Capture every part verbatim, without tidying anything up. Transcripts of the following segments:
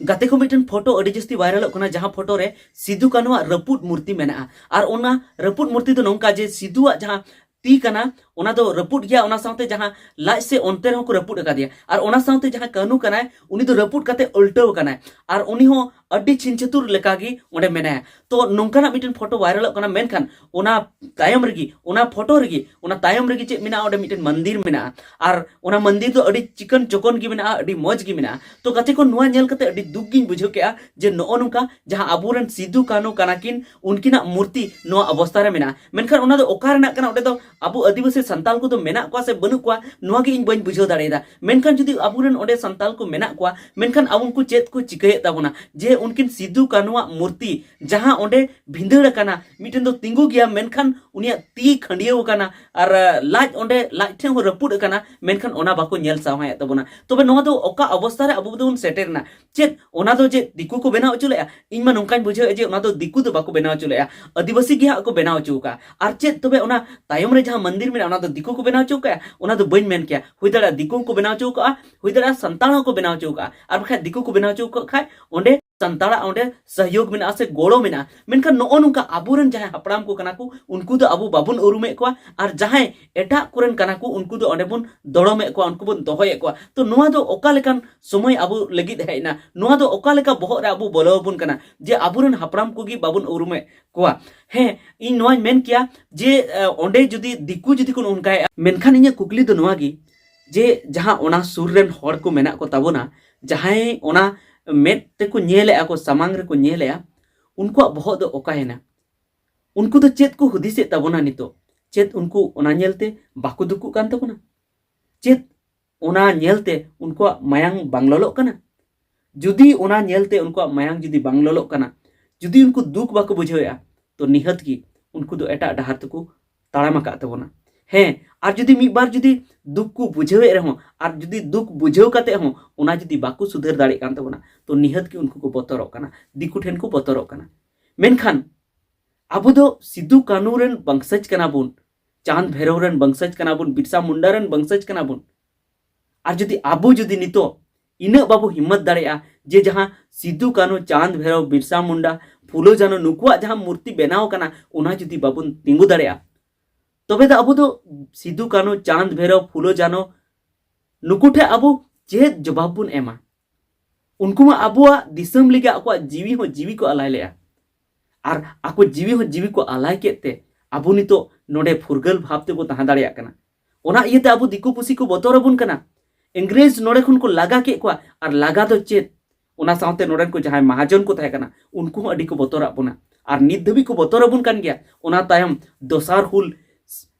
ᱜᱟᱛᱮ ᱠᱚ, ᱢᱤᱫᱴᱮᱱ ᱯᱷᱳᱴᱳ ᱟᱹᱰᱤ ᱡᱟᱹᱥᱛᱤ ᱵᱷᱟᱭᱨᱟᱞᱚᱜ ᱠᱟᱱᱟ, ᱡᱟᱦᱟᱸ ᱯᱷᱳᱴᱳ ᱨᱮ ᱥᱤᱫᱩ ᱠᱟᱹᱱᱩᱣᱟᱜ ᱨᱟᱹᱯᱩᱫ ᱢᱩᱨᱛᱤ ᱢᱮᱱᱟᱜᱼᱟ᱾ ᱟᱨ ᱚᱱᱟ ᱨᱟᱹᱯᱩᱫ ᱢᱩᱨᱛᱤ ᱫᱚ ᱱᱚᱝᱠᱟ ᱡᱮ ᱥᱤᱫᱩᱣᱟᱜ ᱡᱟᱦᱟᱸ ᱛᱤ ᱠᱟᱱᱟ, ᱚᱱᱟ ᱫᱚ ᱨᱟᱹᱯᱩᱫ ᱜᱮᱭᱟ, ᱚᱱᱟ ᱥᱟᱶᱛᱮ ᱡᱟᱦᱟᱸ ᱞᱟᱡ ᱥᱮ ᱚᱱᱛᱮ ᱨᱮᱦᱚᱸ ᱠᱚ ᱨᱟᱹᱯᱩᱫ ᱟᱠᱟᱫᱮᱭᱟ᱾ ᱟᱨ ᱚᱱᱟ ᱥᱟᱶᱛᱮ ᱡᱟᱦᱟᱸ ᱠᱟᱹᱱᱩ ᱠᱟᱱᱟᱭ, ᱩᱱᱤ ᱫᱚ ᱨᱟᱹᱯᱩᱫ ᱠᱟᱛᱮ ᱩᱞᱴᱟᱹᱣ ᱟᱠᱟᱱᱟᱭ᱾ ᱟᱨ ᱩᱱᱤ ᱦᱚᱸ ᱟᱹᱰᱤ ᱪᱷᱤᱱ ᱪᱷᱟᱹᱛᱩᱨ ᱞᱮᱠᱟᱜᱮ ᱚᱸᱰᱮ ᱢᱮᱱᱟᱭᱟ᱾ ᱛᱚ, ᱱᱚᱝᱠᱟᱱᱟᱜ ᱢᱤᱫᱴᱮᱱ ᱯᱷᱳᱴᱳ ᱵᱷᱟᱭᱨᱟᱞᱚᱜ ᱠᱟᱱᱟ, ᱢᱮᱱᱠᱷᱟᱱ ᱚᱱᱟ ᱛᱟᱭᱚᱢ ᱨᱮᱜᱮ, ᱚᱱᱟ ᱯᱷᱳᱴᱳ ᱨᱮᱜᱮ, ᱚᱱᱟ ᱛᱟᱭᱚᱢ ᱨᱮᱜᱮ ᱪᱮᱫ ᱢᱮᱱᱟᱜᱼᱟ? ᱚᱸᱰᱮ ᱢᱤᱫᱴᱮᱱ ᱢᱚᱱᱫᱤᱨ ᱢᱮᱱᱟᱜᱼᱟ᱾ ᱟᱨ ᱚᱱᱟ ᱢᱚᱱᱫᱤᱨ ᱫᱚ ᱟᱹᱰᱤ ᱪᱤᱠᱚᱱ ᱪᱚᱠᱚᱱ ᱜᱮ ᱢᱮᱱᱟᱜᱼᱟ, ᱟᱹᱰᱤ ᱢᱚᱡᱽ ᱜᱮ ᱢᱮᱱᱟᱜᱼᱟ᱾ ᱛᱚ, ᱜᱟᱛᱮ ᱠᱚ, ᱱᱚᱣᱟ ᱧᱮᱞ ᱠᱟᱛᱮ ᱟᱹᱰᱤ ᱫᱩᱠ ᱜᱤᱧ ᱵᱩᱡᱷᱟᱹᱣ ᱠᱮᱜᱼᱟ ᱡᱮ ᱱᱚᱜᱼᱚ ᱱᱚᱝᱠᱟ ᱡᱟᱦᱟᱸ ᱟᱵᱚᱨᱮᱱ ᱥᱤᱫᱩ ᱠᱟᱹᱱᱩ ᱠᱟᱱᱟ ᱠᱤᱱ, ᱩᱱᱠᱤᱱᱟᱜ ᱢᱩᱨᱛᱤ ᱱᱚᱣᱟ ᱚᱵᱚᱥᱛᱟ ᱨᱮ ᱢᱮᱱᱟᱜᱼᱟ᱾ ᱢᱮᱱᱠᱷᱟᱱ ᱚᱱᱟ ᱫᱚ ᱚᱠᱟ ᱨᱮᱱᱟᱜ ᱠᱟᱱᱟ? ᱚᱸᱰᱮ ᱫᱚ ᱟᱵᱚ ᱟᱹᱫᱤᱵᱟᱹᱥᱤ ᱥᱟᱱᱛᱟᱞ ᱠᱚᱫᱚ ᱢᱮᱱᱟᱜ ᱠᱚᱣᱟ ᱥᱮ ᱵᱟᱹᱱᱩᱜ ᱠᱚᱣᱟ, ᱱᱚᱣᱟ ᱜᱮ ᱤᱧ ᱵᱟᱹᱧ ᱵᱩᱡᱷᱟᱹᱣ ᱫᱟᱲᱮᱭᱟᱫᱟ᱾ ᱢᱮᱱᱠᱷᱟᱱ ᱡᱩᱫᱤ ᱟᱵᱚᱨᱮᱱ ᱚᱸᱰᱮ ᱥᱟᱱᱛᱟᱞ ᱠᱚ ᱢᱮᱱᱟᱜ ᱠᱚᱣᱟ, ᱢᱮᱱᱠᱷᱟᱱ ᱟᱵᱚ ᱩᱱᱠᱩ ᱪᱮᱫ ᱠᱚ ᱪᱤᱠᱟᱹᱭᱮᱫ ᱛᱟᱵᱚᱱᱟ? ᱡᱮ ᱩᱱᱠᱤᱱ ᱥᱤᱫᱩ ᱠᱟᱹᱱᱩᱣᱟᱜ ᱢᱩᱨᱛᱤ ᱡᱟᱦᱟᱸ ᱚᱸᱰᱮ ᱵᱷᱤᱸᱫᱟᱹᱲ ᱟᱠᱟᱱᱟ, ᱢᱤᱫᱴᱮᱱ ᱫᱚ ᱛᱤᱸᱜᱩ ᱜᱮᱭᱟ, ᱢᱮᱱᱠᱷᱟᱱ ᱩᱱᱤᱭᱟᱜ ᱛᱤ ᱠᱷᱟᱹᱱᱰᱤᱭᱟᱹᱣ ᱟᱠᱟᱱᱟ ᱟᱨ, ᱟ, ᱞᱟᱡ ᱚᱸᱰᱮ, ᱞᱟᱡ ᱴᱷᱮᱱ ᱦᱚᱸ ᱨᱟᱹᱯᱩᱫ ᱟᱠᱟᱱᱟ, ᱢᱮᱱᱠᱷᱟᱱ ᱚᱱᱟ ᱵᱟᱠᱚ ᱧᱮᱞ ᱥᱟᱶᱦᱟᱭᱮᱫ ᱛᱟᱵᱚᱱᱟ᱾ ᱛᱚᱵᱮ ᱱᱚᱣᱟ ᱫᱚ ᱚᱠᱟ ᱚᱵᱚᱥᱛᱟ ᱨᱮ ᱟᱵᱚ ᱫᱚᱵᱚᱱ ᱥᱮᱴᱮᱨ ᱮᱱᱟ? ᱪᱮᱫ ᱚᱱᱟ ᱫᱚ ᱪᱮᱫ ᱫᱤᱠᱩ ᱠᱚ ᱵᱮᱱᱟᱣ ᱦᱚᱪᱚ ᱞᱮᱫᱼᱟ? ᱤᱧ ᱢᱟ ᱱᱚᱝᱠᱟᱧ ᱵᱩᱡᱷᱟᱹᱣᱮᱫᱼᱟ ᱡᱮ ᱚᱱᱟ ᱫᱚ ᱫᱤᱠᱩ ᱫᱚ ᱵᱟᱠᱚ ᱵᱮᱱᱟᱣ ᱦᱚᱪᱚ ᱞᱮᱫᱼᱟ, ᱟᱹᱫᱤᱵᱟᱹᱥᱤ ᱜᱮ ᱦᱟᱸᱜ ᱠᱚ ᱵᱮᱱᱟᱣ ᱦᱚᱪᱚ ᱟᱠᱟᱫᱼᱟ᱾ ᱟᱨ ᱪᱮᱫ ᱛᱚᱵᱮ ᱚᱱᱟ ᱛᱟᱭᱚᱢ ᱨᱮ ᱡᱟᱦᱟᱸ ᱢᱚᱱᱫᱤᱨ ᱢᱮᱱᱟᱜᱼᱟ, ᱚᱱᱟ ᱫᱚ ᱫᱤᱠᱩ ᱠᱚ ᱵᱮᱱᱟᱣ ᱦᱚᱪᱚ ᱟᱠᱟᱫᱼᱟ? ᱚᱱᱟ ᱫᱚ ᱵᱟᱹᱧ ᱢᱮᱱ ᱠᱮᱭᱟ᱾ ᱦᱩᱭ ᱫᱟᱲᱮᱭᱟᱜᱼᱟ ᱫᱤᱠᱩ ᱦᱚᱸᱠᱚ ᱵᱮᱱᱟᱣ ᱦᱚᱪᱚ ᱟᱠᱟᱫᱼᱟ, ᱦᱩᱭ ᱫᱟᱲᱮᱭᱟᱜᱼᱟ ᱥᱟᱱᱛᱟᱲ ᱦᱚᱸᱠᱚ ᱵᱮᱱᱟᱣ ᱦᱚᱪᱚ ᱟᱠᱟᱫᱼᱟ᱾ ᱟᱨ ᱵᱟᱠᱷᱟᱡ ᱫᱤᱠᱩ ᱠᱚ ᱵᱮᱱᱟᱣ ᱦᱚᱪᱚ ᱟᱠᱟᱫ ᱠᱷᱟᱡ ᱚᱸᱰᱮ ᱥᱟᱱᱛᱟᱲᱟᱜ ᱚᱸᱰᱮ ᱥᱚᱦᱭᱳᱜᱽ ᱢᱮᱱᱟᱜᱼᱟ ᱥᱮ ᱜᱚᱲᱚ ᱢᱮᱱᱟᱜᱼᱟ᱾ ᱢᱮᱱᱠᱷᱟᱱ ᱱᱚᱜᱼᱚ ᱱᱚᱝᱠᱟ ᱟᱵᱚᱨᱮᱱ ᱡᱟᱦᱟᱸᱭ ᱦᱟᱯᱲᱟᱢ ᱠᱚ ᱠᱟᱱᱟ ᱠᱚ, ᱩᱱᱠᱩ ᱫᱚ ᱟᱵᱚ ᱵᱟᱵᱚᱱ ᱩᱨᱩᱢᱮᱫ ᱠᱚᱣᱟ, ᱟᱨ ᱡᱟᱦᱟᱸᱭ ᱮᱴᱟᱜ ᱠᱚᱨᱮᱱ ᱠᱟᱱᱟ ᱠᱚ, ᱩᱱᱠᱩ ᱫᱚ ᱚᱸᱰᱮ ᱵᱚᱱ ᱫᱚᱲᱚᱢᱮᱫ ᱠᱚᱣᱟ, ᱩᱱᱠᱩ ᱵᱚᱱ ᱫᱚᱦᱚᱭᱮᱫ ᱠᱚᱣᱟ᱾ ᱛᱚ, ᱱᱚᱣᱟ ᱫᱚ ᱚᱠᱟ ᱞᱮᱠᱟᱱ ᱥᱚᱢᱚᱭ ᱟᱵᱚ ᱞᱟᱹᱜᱤᱫ ᱦᱮᱡ ᱮᱱᱟ? ᱱᱚᱣᱟ ᱫᱚ ᱚᱠᱟ ᱞᱮᱠᱟ ᱵᱚᱦᱚᱜ ᱨᱮ ᱟᱵᱚ ᱵᱚᱞᱚ ᱟᱵᱚᱱ ᱠᱟᱱᱟ ᱡᱮ ᱟᱵᱚᱨᱮᱱ ᱦᱟᱯᱲᱟᱢ ᱠᱚᱜᱮ ᱵᱟᱵᱚᱱ ᱩᱨᱩᱢᱮᱫ ᱠᱚᱣᱟ? ᱦᱮᱸ, ᱤᱧ ᱱᱚᱣᱟᱧ ᱢᱮᱱ ᱠᱮᱭᱟ ᱡᱮ, ᱮ, ᱚᱸᱰᱮ ᱡᱩᱫᱤ ᱫᱤᱠᱩ ᱡᱩᱫᱤ ᱠᱚ ᱱᱚᱝᱠᱟᱭᱮᱫᱼᱟ, ᱢᱮᱱᱠᱷᱟᱱ ᱤᱧᱟᱹᱜ ᱠᱩᱠᱞᱤ ᱫᱚ ᱱᱚᱣᱟ ᱜᱮ ᱡᱮ ᱡᱟᱦᱟᱸ ᱚᱱᱟ ᱥᱩᱨ ᱨᱮᱱ ᱦᱚᱲ ᱠᱚ ᱢᱮᱱᱟᱜ ᱠᱚ ᱛᱟᱵᱚᱱᱟ, ᱡᱟᱦᱟᱸᱭ ᱚᱱᱟ ᱢᱮᱫ ᱛᱮᱠᱚ ᱧᱮᱞᱮᱫᱼᱟ ᱠᱚ, ᱥᱟᱢᱟᱝ ᱨᱮᱠᱚ ᱧᱮᱞᱮᱫᱼᱟ, ᱩᱱᱠᱩᱣᱟᱜ ᱵᱚᱦᱚᱜ ᱫᱚ ᱚᱠᱟᱭᱮᱱᱟ? ᱩᱱᱠᱩ ᱫᱚ ᱪᱮᱫ ᱠᱚ ᱦᱩᱫᱤᱥᱮᱫ ᱛᱟᱵᱚᱱᱟ ᱱᱤᱛᱚᱜ? ᱪᱮᱫ ᱩᱱᱠᱩ ᱚᱱᱟ ᱧᱮᱞᱛᱮ ᱵᱟᱠᱚ ᱫᱩᱠᱩᱜ ᱠᱟᱱ ᱛᱟᱵᱚᱱᱟ? ᱪᱮᱫ ᱚᱱᱟ ᱧᱮᱞᱛᱮ ᱩᱱᱠᱩᱣᱟᱜ ᱢᱟᱭᱟᱝ ᱵᱟᱝ ᱞᱚᱞᱚᱜ ᱠᱟᱱᱟ? ᱡᱩᱫᱤ ᱚᱱᱟ ᱧᱮᱞᱛᱮ ᱩᱱᱠᱩᱣᱟᱜ ᱢᱟᱭᱟᱝ ᱡᱩᱫᱤ ᱵᱟᱝ ᱞᱚᱞᱚᱜ ᱠᱟᱱᱟ, ᱡᱩᱫᱤ ᱩᱱᱠᱩ ᱫᱩᱠ ᱵᱟᱠᱚ ᱵᱩᱡᱷᱟᱹᱣᱮᱫᱼᱟ, ᱛᱚ ᱱᱤᱦᱟᱹᱛ ᱜᱮ ᱩᱱᱠᱩ ᱫᱚ ᱮᱴᱟᱜ ᱰᱟᱦᱟᱨ ᱛᱮᱠᱚ ᱛᱟᱲᱟᱢ ᱟᱠᱟᱫ ᱛᱟᱵᱚᱱᱟ᱾ ᱦᱮᱸ, ᱟᱨ ᱡᱩᱫᱤ ᱢᱤᱫ ᱵᱟᱨ ᱡᱩᱫᱤ ᱫᱩᱠ ᱠᱚ ᱵᱩᱡᱷᱟᱹᱣᱮᱫ ᱨᱮᱦᱚᱸ, ᱟᱨ ᱡᱩᱫᱤ ᱫᱩᱠ ᱵᱩᱡᱷᱟᱹᱣ ᱠᱟᱛᱮ ᱦᱚᱸ ᱚᱱᱟ ᱡᱩᱫᱤ ᱵᱟᱠᱚ ᱥᱩᱫᱷᱟᱹᱨ ᱫᱟᱲᱮᱭᱟᱜ ᱠᱟᱱ ᱛᱟᱵᱚᱱᱟ, ᱛᱚ ᱱᱤᱦᱟᱹᱛ ᱜᱮ ᱩᱱᱠᱩ ᱠᱚ ᱵᱚᱛᱚᱨᱚᱜ ᱠᱟᱱᱟ, ᱫᱤᱠᱩ ᱴᱷᱮᱱ ᱠᱚ ᱵᱚᱛᱚᱨᱚᱜ ᱠᱟᱱᱟ᱾ ᱢᱮᱱᱠᱷᱟᱱ ᱟᱵᱚ ᱫᱚ ᱥᱤᱫᱩ ᱠᱟᱹᱱᱩ ᱨᱮᱱ ᱵᱚᱝᱥᱚᱡᱽ ᱠᱟᱱᱟ ᱵᱚᱱ, ᱪᱟᱸᱫᱽ ᱵᱷᱮᱨᱚᱣ ᱨᱮᱱ ᱵᱚᱝᱥᱚᱡᱽ ᱠᱟᱱᱟ ᱵᱚᱱ, ᱵᱤᱨᱥᱟ ᱢᱩᱱᱰᱟ ᱨᱮᱱ ᱵᱚᱝᱥᱚᱡᱽ ᱠᱟᱱᱟ ᱵᱚᱱ᱾ ᱟᱨ ᱡᱩᱫᱤ ᱟᱵᱚ ᱡᱩᱫᱤ ᱱᱤᱛᱚᱜ ᱤᱱᱟᱹᱜ ᱵᱟᱵᱚ ᱦᱤᱢᱢᱚᱛ ᱫᱟᱲᱮᱭᱟᱜᱼᱟ ᱡᱮ ᱡᱟᱦᱟᱸ ᱥᱤᱫᱩ, ᱠᱟᱹᱱᱦᱩ, ᱪᱟᱸᱫᱽ, ᱵᱷᱮᱨᱚᱵ, ᱵᱤᱨᱥᱟ ᱢᱩᱱᱰᱟ, ᱯᱷᱩᱞᱳ, ᱡᱷᱟᱱᱳ ᱱᱩᱠᱩᱣᱟᱜ ᱡᱟᱦᱟᱸ ᱢᱩᱨᱛᱤ ᱵᱮᱱᱟᱣ ᱟᱠᱟᱱᱟ, ᱚᱱᱟ ᱡᱩᱫᱤ ᱵᱟᱵᱚᱱ ᱛᱤᱸᱜᱩ ᱫᱟᱲᱮᱭᱟᱜᱼᱟ, ᱛᱚᱵᱮ ᱫᱚ ᱟᱵᱚ ᱫᱚ ᱥᱤᱫᱩ, ᱠᱟᱹᱱᱦᱩ, ᱪᱟᱸᱫᱽ, ᱵᱷᱮᱨᱚᱵ, ᱯᱷᱩᱞᱳ, ᱡᱷᱟᱱᱳ ᱱᱩᱠᱩ ᱴᱷᱮᱱ ᱟᱵᱚ ᱪᱮᱫ ᱡᱚᱵᱟᱵ ᱵᱚᱱ ᱮᱢᱟ? ᱩᱱᱠᱩ ᱢᱟ ᱟᱵᱚᱣᱟᱜ ᱫᱤᱥᱚᱢ ᱞᱟᱹᱜᱤᱫ ᱟᱠᱚᱣᱟᱜ ᱡᱤᱣᱤ ᱦᱚᱸ ᱡᱤᱣᱤ ᱠᱚ ᱟᱞᱟᱭ ᱞᱮᱫᱼᱟ᱾ ᱟᱨ ᱟᱠᱚ ᱡᱤᱣᱤ ᱦᱚᱸ ᱡᱤᱣᱤ ᱠᱚ ᱟᱞᱟᱭ ᱠᱮᱫ ᱛᱮ ᱟᱵᱚ ᱱᱤᱛᱚᱜ ᱱᱚᱰᱮ ᱯᱷᱩᱨᱜᱟᱹᱞ ᱵᱷᱟᱵᱽ ᱛᱮᱵᱚ ᱛᱟᱦᱮᱸ ᱫᱟᱲᱮᱭᱟᱜ ᱠᱟᱱᱟ᱾ ᱚᱱᱟ ᱤᱭᱟᱹᱛᱮ ᱟᱵᱚ ᱫᱤᱠᱩ ᱯᱩᱥᱤ ᱠᱚ ᱵᱚᱛᱚᱨ ᱟᱵᱚᱱ ᱠᱟᱱᱟ᱾ ᱤᱝᱨᱮᱡᱽ ᱱᱚᱰᱮ ᱠᱷᱚᱱ ᱠᱚ ᱞᱟᱜᱟ ᱠᱮᱫ ᱠᱚᱣᱟ, ᱟᱨ ᱞᱟᱜᱟ ᱫᱚ ᱪᱮᱫ? ᱚᱱᱟ ᱥᱟᱶᱛᱮ ᱱᱚᱰᱮᱱ ᱠᱚ ᱡᱟᱦᱟᱸᱭ ᱢᱟᱦᱟᱡᱚᱱ ᱠᱚ ᱛᱟᱦᱮᱸ ᱠᱟᱱᱟ, ᱩᱱᱠᱩ ᱦᱚᱸ ᱟᱹᱰᱤ ᱠᱚ ᱵᱚᱛᱚᱨᱟᱜ ᱵᱚᱱᱟ, ᱟᱨ ᱱᱤᱛ ᱫᱷᱟᱹᱵᱤᱡ ᱠᱚ ᱵᱚᱛᱚᱨ ᱟᱵᱚᱱ ᱠᱟᱱ ᱜᱮᱭᱟ᱾ ᱚᱱᱟ ᱛᱟᱭᱚᱢ ᱫᱚᱥᱟᱨ ᱦᱩᱞ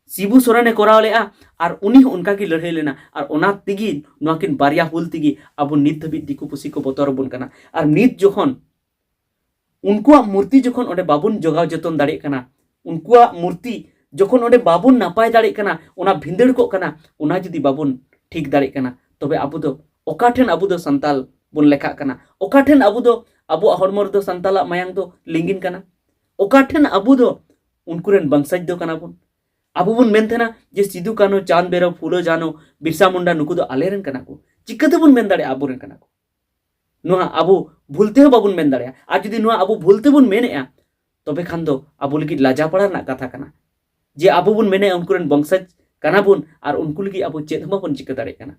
ᱥᱤᱵᱩ ᱥᱚᱨᱮᱱᱮ ᱠᱚᱨᱟᱣ ᱞᱮᱫᱼᱟ, ᱟᱨ ᱩᱱᱤ ᱦᱚᱸ ᱚᱱᱠᱟ ᱜᱮ ᱞᱟᱹᱲᱦᱟᱹᱭ ᱞᱮᱱᱟ, ᱟᱨ ᱚᱱᱟ ᱛᱮᱜᱮ ᱱᱚᱣᱟ ᱠᱤᱱ ᱵᱟᱨᱭᱟ ᱦᱩᱞ ᱛᱮᱜᱮ ᱟᱵᱚ ᱱᱤᱛ ᱫᱷᱟᱹᱵᱤᱡ ᱫᱤᱠᱩ ᱯᱩᱥᱤ ᱠᱚ ᱵᱚᱛᱚᱨ ᱟᱵᱚᱱ ᱠᱟᱱᱟ᱾ ᱟᱨ ᱱᱤᱛ ᱡᱚᱠᱷᱚᱱ ᱩᱱᱠᱩᱣᱟᱜ ᱢᱩᱨᱛᱤ ᱡᱚᱠᱷᱚᱱ ᱚᱸᱰᱮ ᱵᱟᱵᱚᱱ ᱡᱚᱜᱟᱣ ᱡᱚᱛᱚᱱ ᱫᱟᱲᱮᱭᱟᱜ ᱠᱟᱱᱟ, ᱩᱱᱠᱩᱣᱟᱜ ᱢᱩᱨᱛᱤ ᱡᱚᱠᱷᱚᱱ ᱚᱸᱰᱮ ᱵᱟᱵᱚᱱ ᱱᱟᱯᱟᱭ ᱫᱟᱲᱮᱭᱟᱜ ᱠᱟᱱᱟ, ᱚᱱᱟ ᱵᱷᱤᱸᱫᱟᱹᱲ ᱠᱚᱜ ᱠᱟᱱᱟ, ᱚᱱᱟ ᱡᱩᱫᱤ ᱵᱟᱵᱚᱱ ᱴᱷᱤᱠ ᱫᱟᱲᱮᱭᱟᱜ ᱠᱟᱱᱟ, ᱛᱚᱵᱮ ᱟᱵᱚ ᱫᱚ ᱚᱠᱟ ᱴᱷᱮᱱ ᱟᱵᱚ ᱫᱚ ᱥᱟᱱᱛᱟᱞ ᱵᱚᱱ ᱞᱮᱠᱷᱟᱜ ᱠᱟᱱᱟ? ᱚᱠᱟ ᱴᱷᱮᱱ ᱟᱵᱚ ᱫᱚ ᱟᱵᱚᱣᱟᱜ ᱦᱚᱲᱢᱚ ᱨᱮᱫᱚ ᱥᱟᱱᱛᱟᱞᱟᱜ ᱢᱟᱭᱟᱝ ᱫᱚ ᱞᱤᱸᱜᱤᱱ ᱠᱟᱱᱟ? ᱚᱠᱟ ᱴᱷᱮᱱ ᱟᱵᱚ ᱫᱚ ᱩᱱᱠᱩ ᱨᱮᱱ ᱵᱚᱝᱥᱚᱡᱽ ᱫᱚ ᱠᱟᱱᱟ ᱵᱚᱱ? ᱟᱵᱚ ᱵᱚᱱ ᱢᱮᱱ ᱛᱟᱦᱮᱱᱟ ᱡᱮ ᱥᱤᱫᱩ, ᱠᱟᱹᱱᱦᱩ, ᱪᱟᱸᱫᱽ, ᱵᱷᱮᱨᱚᱵ, ᱯᱷᱩᱞᱳ, ᱡᱷᱟᱱᱳ, ᱵᱤᱨᱥᱟ ᱢᱩᱱᱰᱟ ᱱᱩᱠᱩ ᱫᱚ ᱟᱞᱮ ᱨᱮᱱ ᱠᱟᱱᱟ ᱠᱚ᱾ ᱪᱤᱠᱟᱹ ᱛᱮᱵᱚᱱ ᱢᱮᱱ ᱫᱟᱲᱮᱭᱟᱜᱼᱟ ᱟᱵᱚ ᱨᱮᱱ ᱠᱟᱱᱟ ᱠᱚ? ᱱᱚᱣᱟ ᱟᱵᱚ ᱵᱷᱩᱞ ᱛᱮᱦᱚᱸ ᱵᱟᱵᱚᱱ ᱢᱮᱱ ᱫᱟᱲᱮᱭᱟᱜᱼᱟ᱾ ᱟᱨ ᱡᱩᱫᱤ ᱱᱚᱣᱟ ᱟᱵᱚ ᱵᱷᱩᱞ ᱛᱮᱵᱚᱱ ᱢᱮᱱᱮᱫᱼᱟ, ᱛᱚᱵᱮ ᱠᱷᱟᱱ ᱫᱚ ᱟᱵᱚ ᱞᱟᱹᱜᱤᱫ ᱞᱟᱡᱟᱯᱟᱲᱟ ᱨᱮᱱᱟᱜ ᱠᱟᱛᱷᱟ ᱠᱟᱱᱟ ᱡᱮ ᱟᱵᱚ ᱵᱚᱱ ᱢᱮᱱᱮᱫᱼᱟ ᱩᱱᱠᱩ ᱨᱮᱱ ᱵᱚᱝᱥᱚᱡᱽ ᱠᱟᱱᱟ ᱵᱚᱱ ᱟᱨ ᱩᱱᱠᱩ ᱞᱟᱹᱜᱤᱫ ᱟᱵᱚ ᱪᱮᱫ ᱦᱚᱸ ᱵᱟᱵᱚᱱ ᱪᱤᱠᱟᱹ ᱫᱟᱲᱮᱭᱟᱜ ᱠᱟᱱᱟ᱾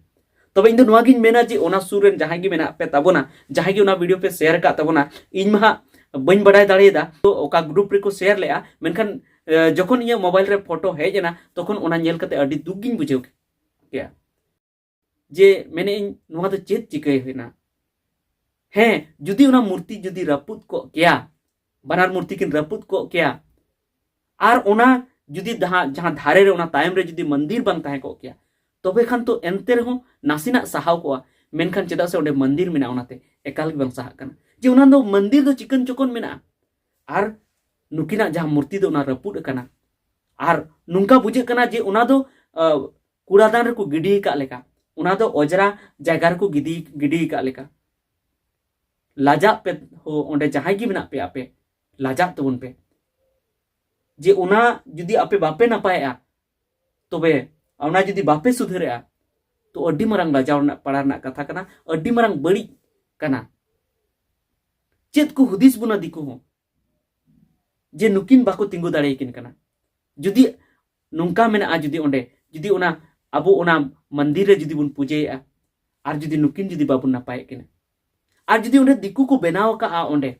ᱛᱚᱵᱮ ᱤᱧ ᱫᱚ ᱱᱚᱣᱟ ᱜᱤᱧ ᱢᱮᱱᱟ ᱡᱮ ᱚᱱᱟ ᱥᱩᱨ ᱨᱮᱱ ᱡᱟᱦᱟᱸᱭ ᱜᱮ ᱢᱮᱱᱟᱜ ᱯᱮ ᱛᱟᱵᱚᱱᱟ, ᱡᱟᱦᱟᱸᱭ ᱜᱮ ᱚᱱᱟ ᱵᱷᱤᱰᱤᱭᱳ ᱯᱮ ᱥᱮᱭᱟᱨ ᱟᱠᱟᱫ ᱛᱟᱵᱚᱱᱟ, ᱤᱧ ᱢᱟ ᱦᱟᱸᱜ ᱵᱟᱹᱧ ᱵᱟᱰᱟᱭ ᱫᱟᱲᱮᱭᱟᱫᱟ ᱛᱚ ᱚᱠᱟ ᱜᱨᱩᱯ ᱨᱮᱠᱚ ᱥᱮᱭᱟᱨ ᱞᱮᱫᱼᱟ, ᱢᱮᱱᱠᱷᱟᱱ ᱮ, ᱡᱚᱠᱷᱚᱱ ᱤᱧᱟᱹᱜ ᱢᱳᱵᱟᱭᱤᱞ ᱨᱮ ᱯᱷᱳᱴᱳ ᱦᱮᱡ ᱮᱱᱟ ᱛᱚᱠᱷᱚᱱ ᱚᱱᱟ ᱧᱮᱞ ᱠᱟᱛᱮ ᱟᱹᱰᱤ ᱫᱩᱠ ᱜᱤᱧ ᱵᱩᱡᱷᱟᱹᱣ ᱠᱮᱫᱟ᱾ ᱡᱮ ᱢᱮᱱᱮᱫ ᱟᱹᱧ ᱱᱚᱣᱟ ᱫᱚ ᱪᱮᱫ ᱪᱤᱠᱟᱹᱭ ᱦᱩᱭᱱᱟ? ᱦᱮᱸ, ᱡᱩᱫᱤ ᱚᱱᱟ ᱢᱩᱨᱛᱤ ᱡᱩᱫᱤ ᱨᱟᱹᱯᱩᱫ ᱠᱚᱜ ᱠᱮᱭᱟ, ᱵᱟᱱᱟᱨ ᱢᱩᱨᱛᱤ ᱠᱤᱱ ᱨᱟᱹᱯᱩᱫ ᱠᱚᱜ ᱠᱮᱭᱟ, ᱟᱨ ᱚᱱᱟ ᱡᱩᱫᱤ ᱡᱟᱦᱟᱸ ᱡᱟᱦᱟᱸ ᱫᱷᱟᱨᱮ ᱨᱮ ᱚᱱᱟ ᱛᱟᱭᱚᱢ ᱨᱮ ᱡᱩᱫᱤ ᱢᱚᱱᱫᱤᱨ ᱵᱟᱝ ᱛᱟᱦᱮᱸ ᱠᱚᱜ ᱠᱮᱭᱟ, ᱛᱚᱵᱮ ᱠᱷᱟᱱ ᱛᱚ ᱮᱱᱛᱮ ᱨᱮᱦᱚᱸ ᱱᱟᱥᱮᱱᱟᱜ ᱥᱟᱦᱟᱣ ᱠᱚᱜᱼᱟ᱾ ᱢᱮᱱᱠᱷᱟᱱ ᱪᱮᱫᱟᱜ ᱥᱮ ᱚᱸᱰᱮ ᱢᱚᱱᱫᱤᱨ ᱢᱮᱱᱟᱜᱼᱟ, ᱚᱱᱟᱛᱮ ᱮᱠᱟᱞ ᱜᱮ ᱵᱟᱝ ᱥᱟᱦᱟᱜ ᱠᱟᱱᱟ᱾ ᱡᱮ ᱚᱱᱟ ᱫᱚ ᱢᱚᱱᱫᱤᱨ ᱫᱚ ᱪᱤᱠᱚᱱ ᱪᱚᱠᱚᱱ ᱢᱮᱱᱟᱜᱼᱟ, ᱟᱨ ᱱᱩᱠᱤᱱᱟᱜ ᱡᱟᱦᱟᱸ ᱢᱩᱨᱛᱤ ᱫᱚ ᱚᱱᱟ ᱨᱟᱹᱯᱩᱫ ᱟᱠᱟᱱᱟ, ᱟᱨ ᱱᱚᱝᱠᱟ ᱵᱩᱡᱷᱟᱹᱜ ᱠᱟᱱᱟ ᱡᱮ ᱚᱱᱟ ᱫᱚ ᱠᱩᱲᱟᱫᱟᱱ ᱨᱮᱠᱚ ᱜᱤᱰᱤ ᱟᱠᱟᱫ ᱞᱮᱠᱟ, ᱚᱱᱟ ᱫᱚ ᱚᱡᱽᱨᱟ ᱡᱟᱭᱜᱟ ᱨᱮᱠᱚ ᱜᱤᱰᱤ ᱜᱤᱰᱤ ᱟᱠᱟᱫ ᱞᱮᱠᱟ᱾ ᱞᱟᱡᱟᱜ ᱯᱮ ᱦᱳ, ᱚᱸᱰᱮ ᱡᱟᱦᱟᱸᱭ ᱜᱮ ᱢᱮᱱᱟᱜ ᱯᱮᱭᱟ ᱟᱯᱮ, ᱞᱟᱡᱟᱜ ᱛᱟᱵᱚᱱ ᱯᱮ᱾ ᱡᱮ ᱚᱱᱟ ᱡᱩᱫᱤ ᱟᱯᱮ ᱵᱟᱯᱮ ᱱᱟᱯᱟᱭᱮᱜᱼᱟ, ᱛᱚᱵᱮ ᱚᱱᱟ ᱡᱩᱫᱤ ᱵᱟᱯᱮ ᱥᱩᱫᱷᱟᱹᱨᱮᱜᱼᱟ, ᱛᱚ ᱟᱹᱰᱤ ᱢᱟᱨᱟᱝ ᱞᱟᱡᱟᱣ ᱨᱮᱱᱟᱜ ᱯᱟᱲᱟ ᱨᱮᱱᱟᱜ ᱠᱟᱛᱷᱟ ᱠᱟᱱᱟ, ᱟᱹᱰᱤ ᱢᱟᱨᱟᱝ ᱵᱟᱹᱲᱤᱡ ᱠᱟᱱᱟ᱾ ᱪᱮᱫ ᱠᱚ ᱦᱩᱫᱤᱥ ᱵᱚᱱᱟ ᱫᱤᱠᱩ ᱦᱚᱸ, ᱡᱮ ᱱᱩᱠᱤᱱ ᱵᱟᱠᱚ ᱛᱤᱸᱜᱩ ᱫᱟᱲᱮᱭᱟᱠᱤᱱ ᱠᱟᱱᱟ? ᱡᱩᱫᱤ ᱱᱚᱝᱠᱟ ᱢᱮᱱᱟᱜᱼᱟ, ᱡᱩᱫᱤ ᱚᱸᱰᱮ, ᱡᱩᱫᱤ ᱚᱱᱟ, ᱟᱵᱚ ᱚᱱᱟ ᱢᱚᱱᱫᱤᱨ ᱨᱮ ᱡᱩᱫᱤ ᱵᱚᱱ ᱯᱩᱡᱟᱹᱭᱮᱫᱼᱟ, ᱟᱨ ᱡᱩᱫᱤ ᱱᱩᱠᱤᱱ ᱡᱩᱫᱤ ᱵᱟᱵᱚᱱ ᱱᱟᱯᱟᱭᱮᱫ ᱠᱤᱱᱟ, ᱟᱨ ᱡᱩᱫᱤ ᱚᱸᱰᱮ ᱫᱤᱠᱩ ᱠᱚ ᱵᱮᱱᱟᱣ ᱟᱠᱟᱫᱼᱟ, ᱚᱸᱰᱮ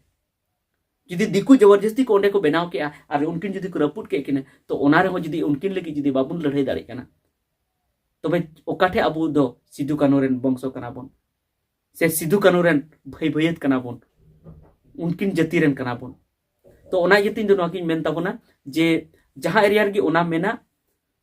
ᱡᱩᱫᱤ ᱫᱤᱠᱩ ᱡᱚᱵᱚᱨᱡᱚᱥᱛᱤ ᱠᱚ ᱚᱸᱰᱮ ᱠᱚ ᱵᱮᱱᱟᱣ ᱠᱮᱜᱼᱟ ᱟᱨ ᱩᱱᱠᱤᱱ ᱡᱩᱫᱤ ᱠᱚ ᱨᱟᱹᱯᱩᱫ ᱠᱮᱫ ᱠᱤᱱᱟ, ᱛᱚ ᱚᱱᱟ ᱨᱮᱦᱚᱸ ᱡᱩᱫᱤ ᱩᱱᱠᱤᱱ ᱞᱟᱹᱜᱤᱫ ᱡᱩᱫᱤ ᱵᱟᱵᱚᱱ ᱞᱟᱹᱲᱦᱟᱹᱭ ᱫᱟᱲᱮᱭᱟᱜ ᱠᱟᱱᱟ, ᱛᱚᱵᱮ ᱚᱠᱟ ᱴᱷᱮᱡ ᱟᱵᱚ ᱫᱚ ᱥᱤᱫᱩ ᱠᱟᱹᱱᱦᱩ ᱨᱮᱱ ᱵᱚᱝᱥᱚ ᱠᱟᱱᱟ ᱵᱚᱱ, ᱥᱮ ᱥᱤᱫᱩ ᱠᱟᱹᱱᱦᱩ ᱨᱮᱱ ᱵᱷᱟᱹᱭ ᱵᱷᱟᱹᱭᱟᱹᱛ ᱠᱟᱱᱟ ᱵᱚᱱ, ᱩᱱᱠᱤᱱ ᱡᱟᱹᱛᱤ ᱨᱮᱱ ᱠᱟᱱᱟ ᱵᱚᱱ? ᱛᱚ ᱚᱱᱟ ᱤᱭᱟᱹᱛᱮ ᱤᱧ ᱫᱚ ᱱᱚᱣᱟ ᱜᱤᱧ ᱢᱮᱱ ᱛᱟᱵᱚᱱᱟ ᱡᱮ ᱡᱟᱦᱟᱸ ᱮᱨᱤᱭᱟ ᱨᱮᱜᱮ ᱚᱱᱟ ᱢᱮᱱᱟᱜ,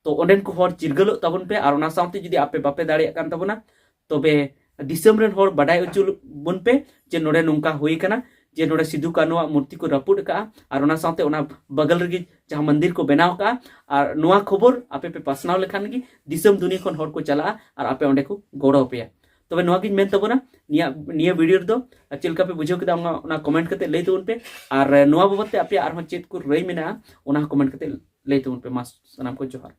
ᱛᱚ ᱚᱸᱰᱮᱱ ᱠᱚ ᱦᱚᱲ ᱪᱤᱨᱜᱟᱹᱞᱚᱜ ᱛᱟᱵᱚᱱ ᱯᱮ, ᱟᱨ ᱚᱱᱟ ᱥᱟᱶᱛᱮ ᱡᱩᱫᱤ ᱟᱯᱮ ᱵᱟᱯᱮ ᱫᱟᱲᱮᱭᱟᱜ ᱠᱟᱱ ᱛᱟᱵᱚᱱᱟ, ᱛᱚᱵᱮ ᱫᱤᱥᱚᱢ ᱨᱮᱱ ᱦᱚᱲ ᱵᱟᱰᱟᱭ ᱦᱚᱪᱚ ᱵᱚᱱ ᱯᱮ ᱡᱮ ᱱᱚᱰᱮ ᱱᱚᱝᱠᱟ ᱦᱩᱭ ᱟᱠᱟᱱᱟ, ᱡᱮ ᱱᱚᱰᱮ ᱥᱤᱫᱩ ᱠᱟᱹᱱᱩᱣᱟᱜ ᱢᱩᱨᱛᱤ ᱠᱚ ᱨᱟᱹᱯᱩᱫ ᱟᱠᱟᱜᱼᱟ ᱟᱨ ᱚᱱᱟ ᱥᱟᱶᱛᱮ ᱚᱱᱟ ᱵᱟᱜᱟᱞ ᱨᱮᱜᱮ ᱡᱟᱦᱟᱸ ᱢᱚᱱᱫᱤᱨ ᱠᱚ ᱵᱮᱱᱟᱣ ᱟᱠᱟᱜᱼᱟ᱾ ᱟᱨ ᱱᱚᱣᱟ ᱠᱷᱚᱵᱚᱨ ᱟᱯᱮ ᱯᱮ ᱯᱟᱥᱱᱟᱣ ᱞᱮᱠᱷᱟᱱ ᱜᱮ ᱫᱤᱥᱚᱢ ᱫᱩᱱᱤᱭᱟᱹ ᱠᱷᱚᱱ ᱦᱚᱲ ᱠᱚ ᱪᱟᱞᱟᱜᱼᱟ ᱟᱨ ᱟᱯᱮ ᱚᱸᱰᱮ ᱠᱚ ᱜᱚᱲᱚ ᱟᱯᱮᱭᱟ᱾ ᱛᱚᱵᱮ ᱱᱚᱣᱟ ᱜᱤᱧ ᱢᱮᱱ ᱛᱟᱵᱚᱱᱟ, ᱱᱤᱭᱟᱹ, ᱱᱤᱭᱟᱹ ᱵᱷᱤᱰᱤᱭᱳ ᱨᱮᱫᱚ ᱪᱮᱫ ᱞᱮᱠᱟ ᱯᱮ ᱵᱩᱡᱷᱟᱹᱣ ᱠᱮᱫᱟ, ᱚᱱᱟ, ᱚᱱᱟ ᱠᱚᱢᱮᱱᱴ ᱠᱟᱛᱮ ᱞᱟᱹᱭ ᱛᱟᱵᱚᱱ ᱯᱮ᱾ ᱟᱨ ᱱᱚᱣᱟ ᱵᱟᱵᱚᱫ ᱛᱮ ᱟᱯᱮᱭᱟᱜ ᱟᱨᱦᱚᱸ ᱪᱮᱫ ᱠᱚ ᱨᱟᱹᱭ ᱢᱮᱱᱟᱜᱼᱟ, ᱚᱱᱟ ᱦᱚᱸ ᱠᱚᱢᱮᱱᱴ ᱠᱟᱛᱮ ᱞᱟᱹᱭ ᱛᱟᱵᱚᱱ ᱯᱮ᱾ ᱢᱟ ᱥᱟᱱᱟᱢ ᱠᱚ ᱡᱚᱦᱟᱨ᱾